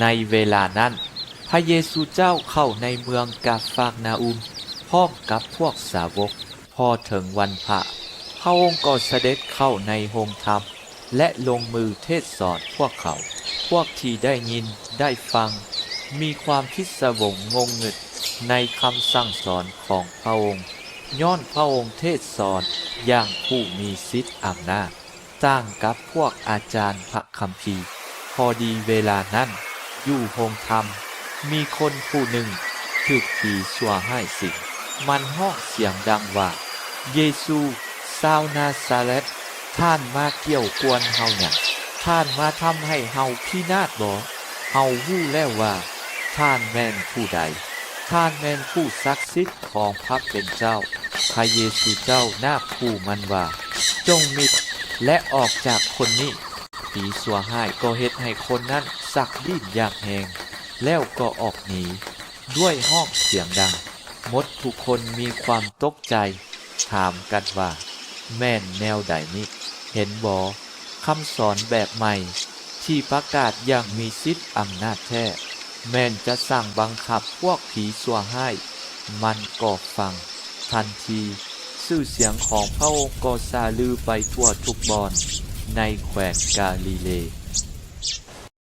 ໃນເວລານັ້ນ, ພະເຢຊູເຈົ້າເຂົ້າໃນເມືອງກາຟານາອຸມ ພ້ອມກັບພວກສາວົກ. ພໍເຖິງວັນພະ, ພະອົງກໍສະເດັດເຂົ້າໃນໂຮງທຳ ແລະ ລົງມືເທດສອນພວກເຂົາ. ພວກທີ່ໄດ້ຍິນໄດ້ຟັງ ມີຄວາມພິດສະວົງງົງງຶດໃນຄຳສັ່ງສອນຂອງພະອົງ, ຍ້ອນພະອົງເທດສອນຢ່າງຜູ້ມີສິດອຳນາດ. ຕ່າງກັບພວກອາຈານພະຄຳພີ. ພໍດີເວລານັ້ນ, ຢູ່ໂຮງທຳ, ມີຄົນຜູ້ໜຶ່ງຖືກຜີຊົ່ວຮ້າຍສິງ. ມັນຮ້ອງສຽງດັງວ່າ, ເຢຊູ, ຊາວນາຊາເຣດ, ທ່ານມາກ່ຽວກວນເຮົາຫຍັງ? ທ່ານມາທຳໃຫ້ເຮົາພິນາດບໍ? ເຮົາຮູ້ແລ້ວວ່າທ່ານແມ່ນຜູ້ໃດ. ທ່ານແມ່ນຜູ້ສັກສິດຂອງພະເປັນເຈົ້າ. ພະເຢຊູເຈົ້ານາບຂູ່ມັນວ່າ, ຈົ່ງມິດ ແລະ ອອກຈາກຄົນນີ້. ຜີຊົ່ວຮ້າຍກໍເຮັດໃຫ້ຄົນນັ້ນຊັກດີ້ນຢ່າງແຮງ, ແລ້ວກໍອອກໜີດ້ວຍຮ້ອງສຽງດັງ. ໝົດທຸກຄົນມີຄວາມຕົກໃຈ, ຖາມກັນວ່າ, ແມ່ນແນວໃດນີ້? ເຫັນບໍ່? ຄຳສອນແບບໃໝ່ທີ່ປະກາດຢ່າງມີສິດອຳນາດແທ້, ແມ່ນຈະສັ່ງບັງຄັບພວກຜີຊົ່ວຮ້າຍ. ມັນກໍຟັງ. ທັນທີ, ຊື່ສຽງຂອງພະອົງກໍສາລືໄປທົ່ວທຸກບ່ອນໃນແຂວນກາລີເລ.